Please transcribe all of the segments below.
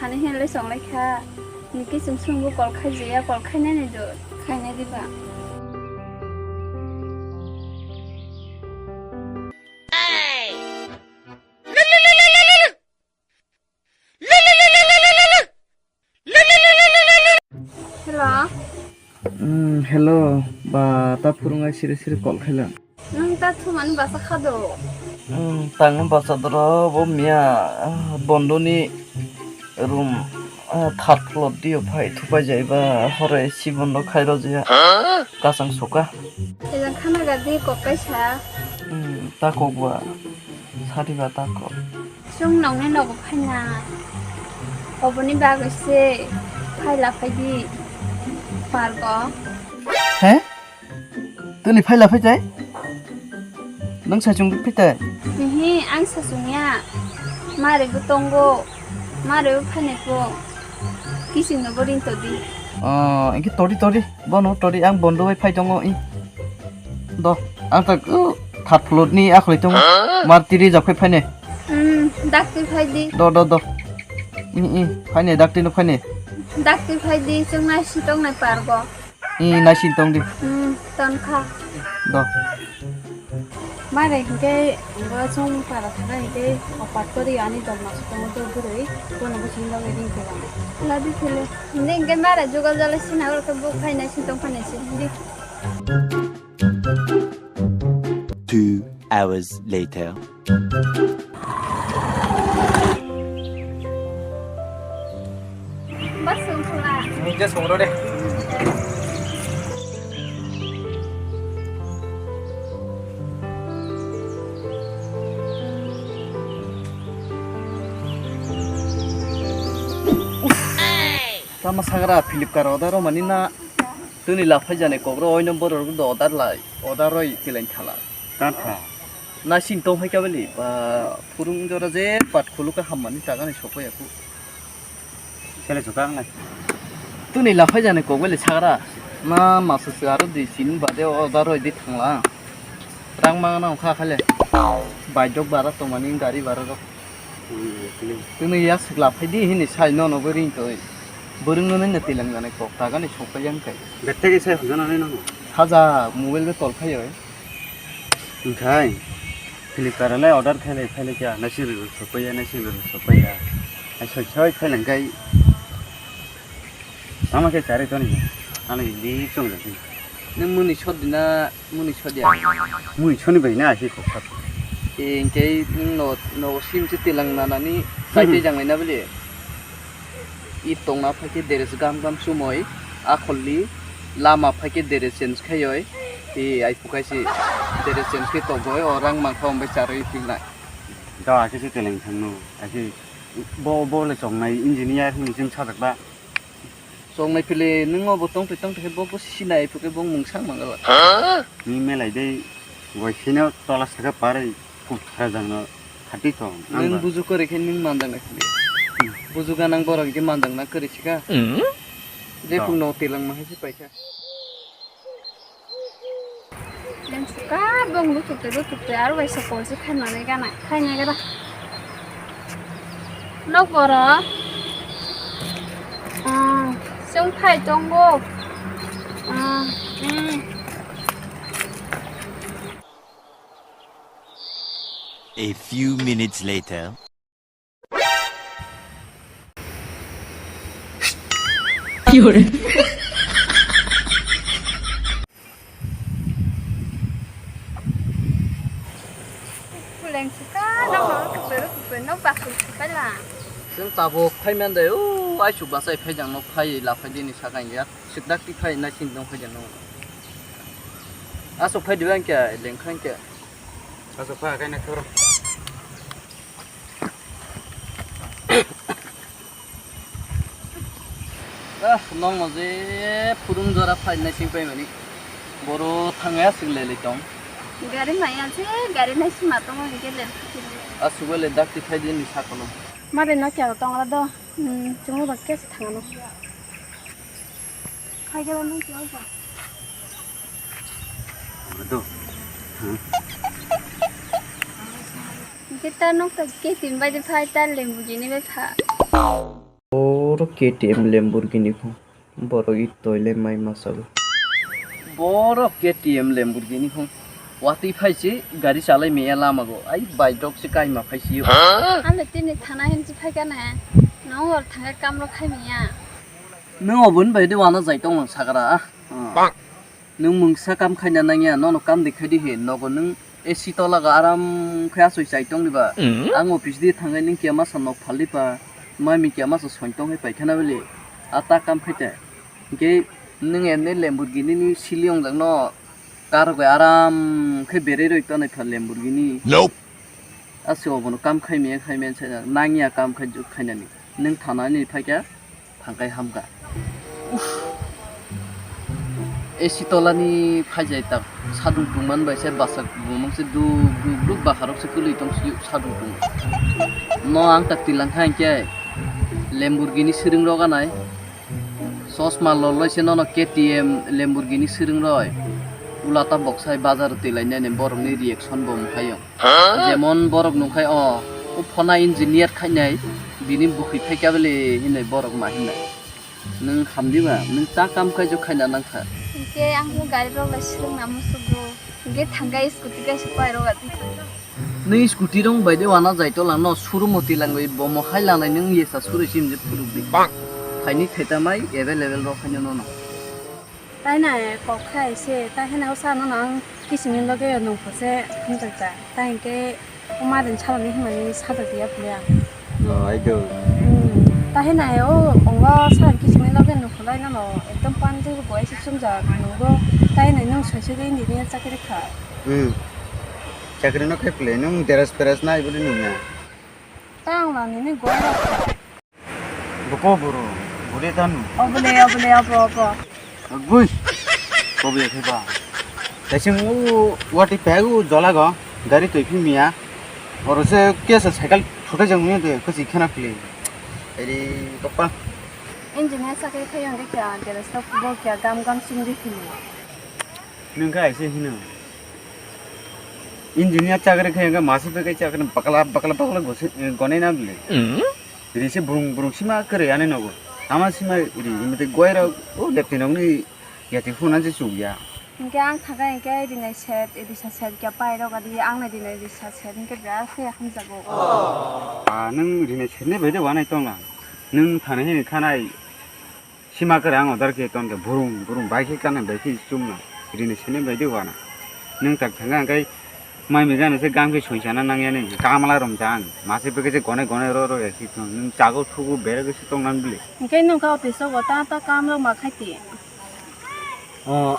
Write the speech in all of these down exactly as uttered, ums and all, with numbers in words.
Ani hwnle songlai kha. Niki chwng chwngbo call khai jaya, call khainani do. Khainai diba? Hello. Hmm, hello, ba, ta phurungnai siri siri call khailang. Nwng ta thumani basa khado. Hmm, tangni basa doro bo miya, ah, bondoni room, ah, third floor dio phai thupai jaiba hore si bondo khairo jaya. Kasang soka. Ejang khana gadi kok kaisa. Hmm, ta kok ba, sadi ba ta kok. Chwng nokni nogo phaina. Oboni bagwi se phaila phaidi pargo. He? Tini phaila phaitai? Nang sachung phaitai? Hihi, ang sachung ya. Mare bo tongo. Mare bo phainai ko. Kising no bo ring todi. Oh, engke todi todi. Bono todi ang bondo bai phai tongo i. Do, ang tak, uh, third floor ni akhli tongo. Mar tiri jap khai phaine. Hmm, dakti phai di. Do, do, do. I, i, phaine, dakti no phaine. Dakti phai di, chwng nai sitong nai pargo. I, nai sitong di. Hmm, ton kha. Do. Mare hingke bo chwng para thangna hingke opat kori ani dol masu tongo do bwrwi, bono bwswng bagwi ring khe lang. Ladi khele. Hindi hingke mare jugal jale sina oro khe bo phainai sitong phainai si hindi. Two hours later. Bas sung khula. Ni je sung ro de. Tama sagra Flipkart order o mani na. Tini laphai jani kokro oino borok do order lai, order roi kilain thala. Tantha. Naising tong hai kabali ba phurung jora je pat khuluka hammani tagani sokoi aku. Sele sokang nai. Tini laphai jani kokbali sagra na masa se aro di sin bade order roi di thangla. Rang mangana ongkha khale. Baidok bara tongmani gari bara rok. Tini ya sikla phaidi hini sai nono bo ring toi. Borong no nang tilang nani kok tagani sokpa yang kai. Bette ke sai hojana nai nono. Haja mobile be tol khai oi. Khai. Flipkart le order khai le khai le kya nasi ru sokpa ya nasi ru sokpa ya. Ai soi soi khai lang kai. Tama khe chari toni. Ani di chong jati. Nang muni sot dina, muni sot ya. Muni soni bai na hi kok sat. Engke nang no, no sim se tilang na nani, sai te jang na bele. I tong na phai khe dress gam gam sumoi, a kholi lama phai khe dress change khai oi. I ai phukai si dress change khe to goi, o rang mang khom bai chari pil nai. Da ake se tilang thang no, ake bo, bo le chong nai engineer hini jing sa dak ba. Chongnai phile nwng obo tongthai tongthai khe bo, bo sinai phukhe bo mungsang mangala. Ni melai dei goi sino tola saka parai kuk sajang no khati tong. Nwng buju kore khe nwng manjak nai phile. Buju ganang borok khe manjak na kore sika. Jephung no tilang ma hai se paikha. Lengsuka bong lutuk te lutuk te aro bai sokol se khaimani gana khainai gara. Nok boro. Ah, chwng phai tongo. Ah, hmm. A few minutes later. Kuleng sika, nang mau tupe, tupe, nang bakul sika la. Chwng tabuk phai man de, o, ai su basai phai jang nok phai la phai dini sakang ya. Sikdak ti phai na sin dong phai jang nok. Asok phai diba kya, leng khang kya. Asok phai kai na khoro. Ah, nong no je phurung jora phai nai sing pai mani. Boro thang ya sing le le tong. Gari maya je, gari nai sing ma tong nge le. Asuk le dak ti phai din ni sa kono. Ma be no kya tong ra do. Hmm, chungo ba kya thang no. Phai ga no kya ba. Do. Kita nok ta ke tin bai phai ta lembu gini bai pha. Borok K T M Lamborghini phung. Borok i toile mai masago. Borok K T M Lamborghini phung. Watwi phai se gari chalai maya lamago. Ai bike rok se kaima phai sio. Ano tini thana hinsi phai kane. Nong or thangka kam rok khai maya. Nung oboni bai de wana jai tong nang sakara. Bang. Nwng mungsa kam khaina nangya, nono kam de khaidi he, nogo nwng A C tola ga aram khe asoi chai tong diba. Ang office di thangai nwng kiyama sa nok phal diba, mami kiyama sa soin tong hai paikha na bele, a ta kam khaite. Hingke nwng ene Lamborghini ni sili ong jak no, car rok bai aram khe berei roi tonai pha Lamborghini. Nope. Aswk obono kam khaimaya khaimaya se nangya kam khai khainani. Nwng thana ni phaikha thangkai hamkha. Uff. A C tola ni phaijai tak sadung tungman bai se basa bumung se duk duk duk bwkha rok se kwlwi tong sio sadung tung. No ang tak tilang kha hinkhe Lamborghini swrwng rok anai. Chosma loloi se nono K T M Lamborghini swrwng roi. Ulata boksai bazar twi lainani borokni reaction bo mokhayo. Jemon borok nungkhai o, o phona engineer khainai, bini bukhui phaikha bele hinwi borok ma hinai. Nwng hamdi ba, nwng ta kam kaijo khaina nangkha. Hinkhe ang bo gari rok lai swrwngna musugo. Hinkhe thangkha scooty kaisa pairok ati. Nwng scooty rong bai de wana jai tolang no showroom o tilang bai bomo hai lanai nwng yesa suri sim je phuruk di. Phaini theta mai available rok haino nono. Tai nai kok khai se, tai haino sa nono ang kisimni loge nungkho se hamjakjak. Tai hinkhe o madin salani himani sajak ya phule ang. No, I do. Hmm. Tai haino o ongo sa kisimni loge nungkho lai nono ekdom panti bo ese chumjak nungbo. Tai haino nwng soisodi engineer chakri kha. Hmm. Chakri no khe phle nwng deras peras nai bole nungya. Tang la nini goi rok. Boko boro, bore tanu. Obole, obole, obo, obo. Gui. Kobe khe ba. Kaising u wati pegu jola go, gari toi phi miya. Oro se kesa cycle thote jang nungya de, kasi khana phle. Eri kopal. Engineer sakri khayo de kya, gere stop bo kya, gam gam sing de khili. Nwng khe aise hino. Engineer chakri khe hwnkhe masa bai khe chakri bakla, bakla, bakla gosi, eh, gonai na bile. Ri se burung, burung sima kwrwi ani nogo. Tama sima ri, mate goi rok, o lepti nokni yati phuna se chukya. Hinkhe ang thangkha hinkhe rinai set, risa set kya pai rok adi, ang nai rinai risa set hinkhe biya khe hamjago. Ah, nwng rinai set ni bai de wanai tongla. Nwng thani hini khanai. Sima kwrwi ang order khe ton khe burung burung bai khe kanai bai khe chumna rini sene bai de wana. Nwng tak thangkha hwnkhe mai migana se gam khe soichana nangyani kamala romjak ang mase bwkhe se gonai gonai ro ro ya khe nwng chago thugo berek se tong nang bile. Hwnkhe nwng kha office o ta ta kam rok ma khai ti. O,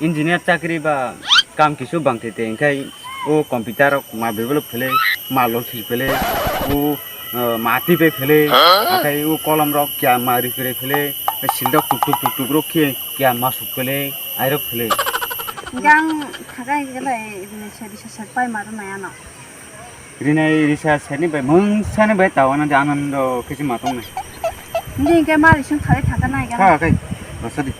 engineer chakri ba kam kisu bang thete, hingkhai o computer rok ma bebelo phele, ma lothil phele, o, eh, ma tipe phele, akhai o kolom rok kya ma ripre phele, sindok tuk tuk tuk tuk rok khe kya ma suk phele, airok phele. Gang khagai gelai, sadi sasar pai ma rwnai ano. Rinai risa sani bai mungsani bai tawana de anando kisi matong nai. Hindi hingke mari sung khari thaka nai ga. Kha kai, basa di.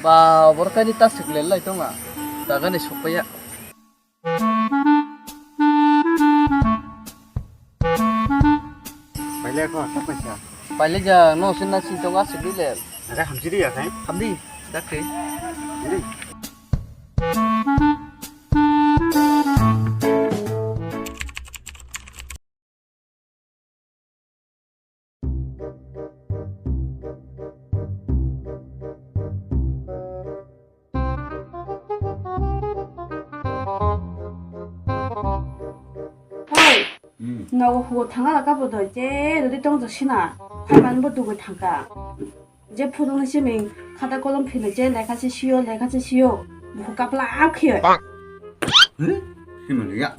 Ba, borok kaini ta sikle lai tonga. Daga ni sokpaya. Paile ko, ta paisa. Paile ja, no sin na sin tonga sikle. Ada hamsi di ya kai? Hamdi, dakre. Ini. Hei, nogo hugo thanga laka bo doi, je rwdi tong jak sina, phai mani bo dugui thangka. Je phuruni simi khata kolom phino je lekha se sio, lekha se sio. Buhu kapla ap khiyo. Pak. He? Himani ya.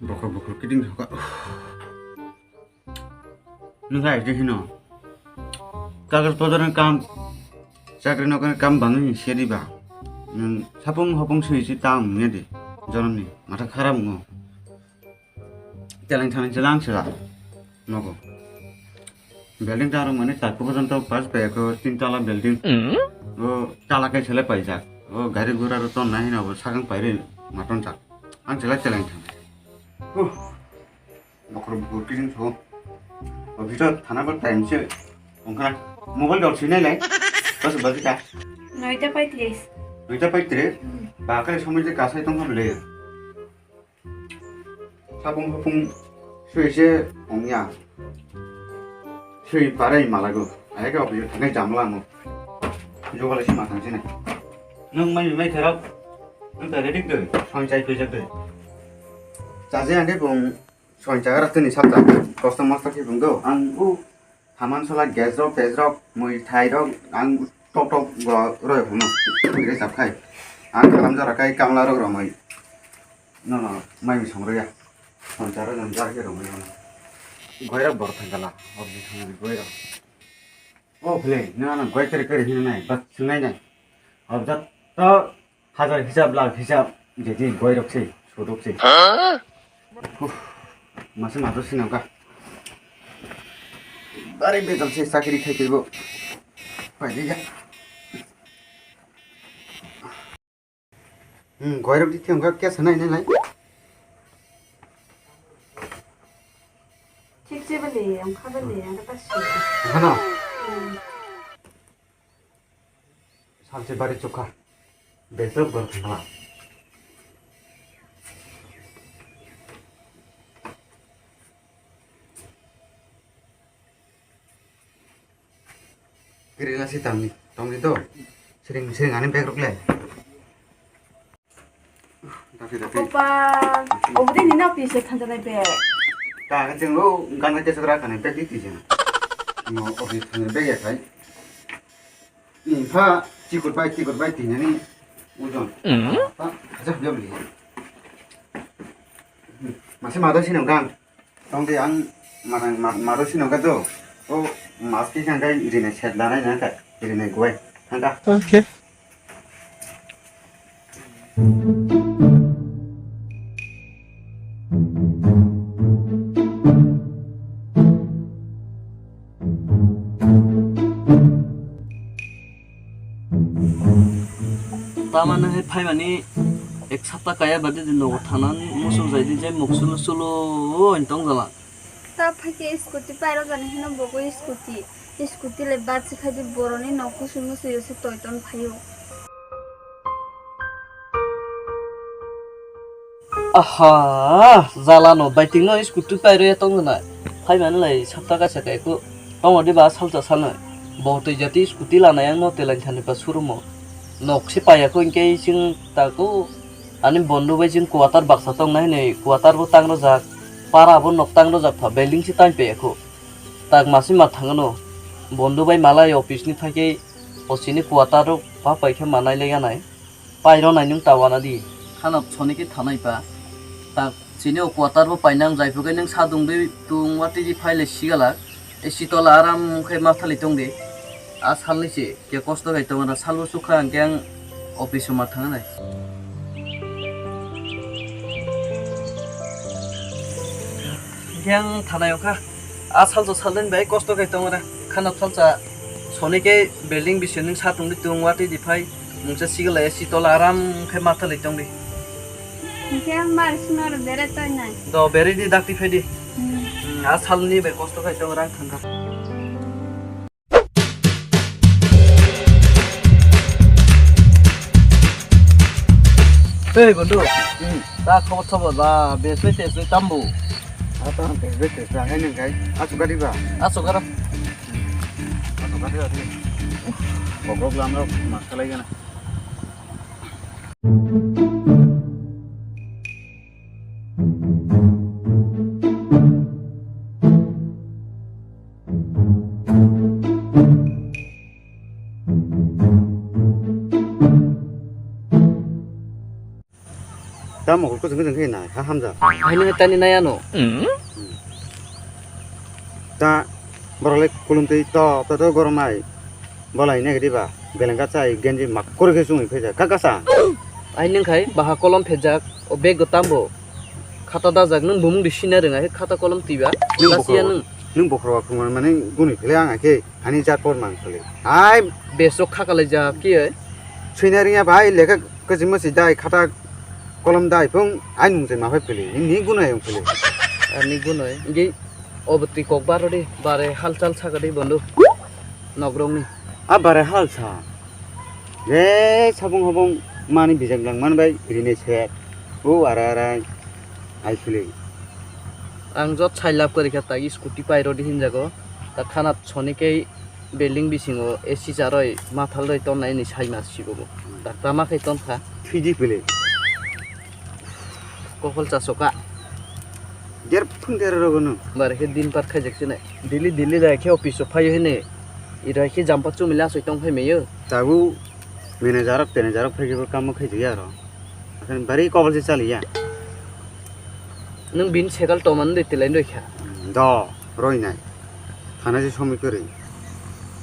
Bokhor bokhor kiting thaka. Nung hai je hino. Kagaj pojar ni kam, chakri nokri ni kam bangwi ni seri ba. Nung sapung hopung sui si ta wng ya di. Jonom ni matha kharap wngo. Teleng thanai se lang sela nogo. Building ta rok mane char porjonto pas bai ko tin tala building. O tala kai sele paijak. O gari gura ro ton nai hino bo sakang pairi maton jak. Ang sela teleng thanai. Huh. Bokhor bokhor kiring so. Office o thana bo time se wngkha. Mobile rok swi nai lai. Bas bas ka. Noita paitris. Noita paitris. Hmm. Ba kare somoi je kasai tong kha bele. Sapung sapung swi se ongya. Swi parai malago. Ayake office o thanai jamla mo. Jogale sima thang sini. Nung mai mai kharap. Nung ta ready doi. Song chai pejak doi. Chaje ande bung song chaga rak tini sabta. Kosto mosto ki bung do. Ang u Haman sala gas rok, pej rok, mui thai rok, ang tok tok go roi hwnno. Re chap khai. Ang kalam jara kai kamla rok romoi. No, no, mai mi song rya. Song chara jang jar ke romoi hwnno. Goi rok bor thang kala. Ob ji thang goi rok. O phele, na na goi kere kere hin nai, bat sunai nai. Ob jat to Hajar hisab, lakh hisab, jadi goi rok se, sodok se. Huh? Masa mato sinang ka. Bare betal se sakri khai kebo. Pai de ya. Hmm, goi rok di tiang ka kya sanai nai lai. Chik che bale, ang kha bale, ang ka si. Hana. Hmm. Salchi bari chukha. Besok gor thangla. Kiri nasi tangni, tangni to. Sering sering ani bag rok le. Dati, dati. Opa, obodi ni na office thangjak nai be. Ta ka jeng lo, gana ke sakra kane bag di tijena. No office thang bag ya khai. Ni pha, chikut bai, chikut bai tinani. Ujon. Mm. Ta, aja bia beli. Masi madai sini ugang. Tong de ang marang ma-, maro sino ga do. O mas ki kan kai rine set la nai na kai rine guai. Hanta. Okay. Tamani hai phaimani ek sapta kaya badi di nogo thanani musu jai di jai muk sulu sulu oin tong jala. Ta phaikhe scooty pairo jani hino bogo scooty. Scooty le batsi khaidi boroni nok kusu musu yose toiton phaio. Aha, jala no baiting no scooty pairo ya tong na. Phaimani lai sapta kaisa kai ku. Tongo di ba salsa salnai. Bo twi jati scooty lana yang no telai thani pa surumo. Nok si paya ku ingke sing ta ku. Ani bondu bai jin quarter baksa tong nai hinui quarter bo tang rojak, para bo nok tang rojak pha building si tang pe ekho. Tak masi ma thangano bondu bai malai office ni thai ke osini quarter rok pa pai khe manai le ganai. Pai ro nai nung ta wana di. Khana soni ke thanai pa. Tak sini o quarter bo pai nang jai phu ke nung sa dung dui tung wa tiji phai le sigala. E sitola aram khe ma thali tong di. A sal ni se. Khe kosto khai tongo, salbo sukha hwnkhe ang office-o ma thangnai. Hwnkhe ang thanai wngkha, a salsa salnani bai kosto khai tongo da. Khana salsa soni khe building bising sa tongdi, tong watwi di phai, mungsa sigla ya sitola aram khe ma thalai tongdi. Hwnkhe ang mar swnaro bere toinai. Do bere di dakti phai di. Hmm. Hmm, a salni bai kosto khai tongo da, ang thangkha. Hey, Gondu. Hmm. Ta khobor sobor ba, besai tesai tambo. Ata besai tesai, hai nang kai. Asu gari ba. Asu gara. Asu gari ba. Bogok lam rok mas kalai gana. Tamo ko kujung kujung khe nai ha hamja. Hai nang tani nai ano. Ta borok le kulum twi to to to gorom nai. Bolai ne gidi ba beleng ka chai genji mak kor khe chumui phai ja ka kasa. Ai nang khai baha kolom phejak o bag go tambo. Khata dajak nung bumung di sina rwnga khe khata kolom twi ba. Nung Lasiya bokhorok nung. Nung bokhorok khumar mani guni phele ang khe ani jat por mang phele. Ai Besok kha kalai ja ki ai. Suina ringya bai lekha kajima si dai khata kolom dai phung ai nung je ma phai phele. Ni guni ayung phele. Ani guni. Ngi Obo twi kok baro di, bare halchal saka di bondo. Nogrong ni. A bare halsa. Je sabung habung mani bijak lang man bai rini se. O ara ara ai phili. Ang jot sai lab kari kha tagi scooty pai rodi hinjago. Ta khana soni kei building bisingo A C charoi mathal roi ton nai ni sai mas sibo. Ta tama khai ton kha. Thwidi phili. Kokol chasoka. Der phung der rogo no. Bare khe din par khaijak sinai. Dili dili da khe office o phaio hini. Ira khe jampa chumila soi tong phai meyo. Tabu manager rok tenager rok phai khe bo kamo khai jaya ro. Akan bari kokol se chaliya. Nung bin sekal toman de telai noi kha. Do roi nai. Thana se somoi kwrwi.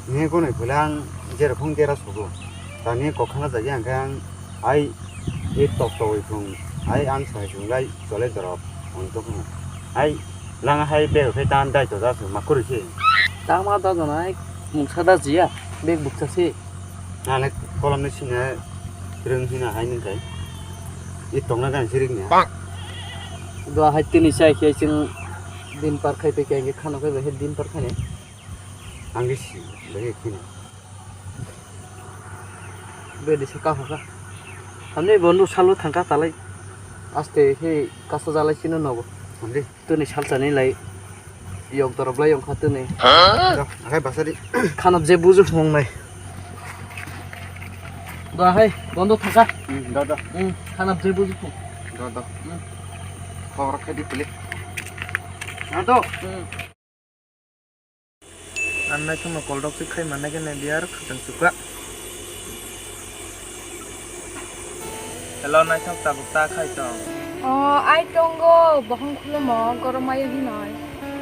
Nge konai phela ang jerokhong dera sugo. Tani kokhana jagi ang khe ang ai e tok togwi thung. Ai ang sai thung lai chole dorok. Ang to khung. Ai lang hai bag khe tan dai to jasu ma kwrwi se. Tama da janai mungsa da jiya bag buksa se. Nale kolom ni sina rwng hina hai nung kai. E tokna gan sirik ni. Do hai tini sai khe chwng din par khai pe khe khano khai bai din par khai ne. Ang di si bai khe ni. Be di se ka ka. Hamni bo nu salo thangka talai. Aste he kaso jalai sino nobo. Hamni. Tuni salsa ni lai. Yok dorop lai yong kha tuni. Do, akai basari. Khanap je buju phung nai. Do hai, bondo thaka. Hmm, do, do. Hmm, khanap je buju phung. Do, do. Hmm. Khobor khai di pili. Na do. Hmm. Ang naithokno call rok se khai mannai khe nai biyar khwtang chukha. Hello, naithok tabuk ta khai tong? O, ai tongo, bohong khulumo, gorom ayo hinoi.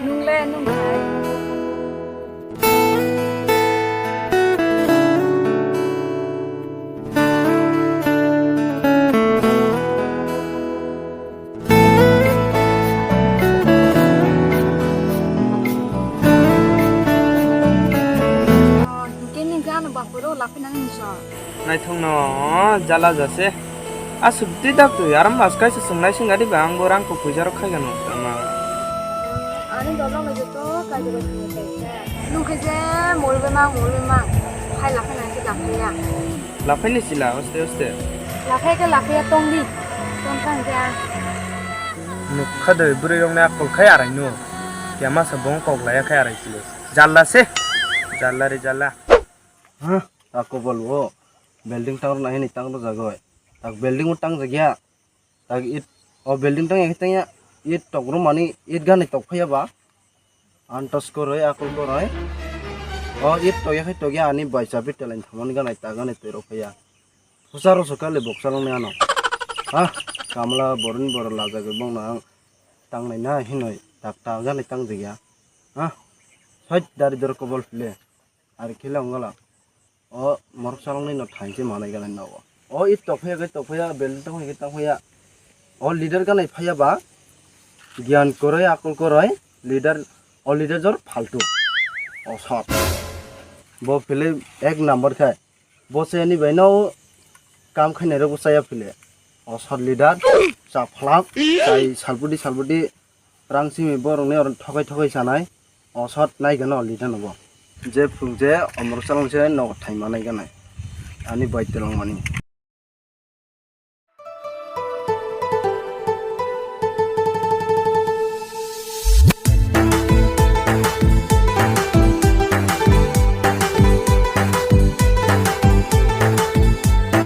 Nungle nung khai? Hingke nini gana bapuro laphina nini so. Naithokno jala jase. Asuk di dak twi aram mas kaisa chwngnai singadi ba ang bo rang kok puisa rok khaigano tama. Ani dolong le joto kaisa rok sini kaisa. Nung khe je mol be mang mol be mang. Hai laphina se laphina. Laphaini sila, oste, oste. Laphai khe laphai tong di. Tong kha hingke ang. Nukha de bwrwi rok ni akol khai arai no. Kema sa bong kok laya khai arai silo. Jalla se. Jalla re jalla. Ha, ta kobol o. Building tang rwna hini tang rwjagoi. Tak building o tang jagya. Tak it, o building tang ya, tang ya, it tok rwmani it gani tok phaiya ba? Antos koroi, akol koroi. O it tokya khai tokya ani bai chabi teleng thamani ganai ta ganai twi rok phaiya. Pusa rok sokha le boksa long ne ano. Ha, kamla borin bor lajagwi bong no ang tang nai na hinoi tak ta ganai tang jagya. Ha, sait dari dor kobol phile. Ari khe le ongala. O morok salong ni no thain se manai gana no. O it tokphaya khe tokphaya, building tokphaya khe tokphaya. O leader gana phaya ba. Gyan koroi, akol koroi, leader, o leader jor phaltu. O sot. Bo phile ek number khai. Bo se ni bai no kam khainai rok bo chaya phile. O sot leader, cha phalak, chai salbudi salbudi. Rang simi borok ni oro thokai thokai sanai. O sot nai gana o leader no bo. Je phung je omorok salong se nogo thai manai gana. Ani bai telong mani.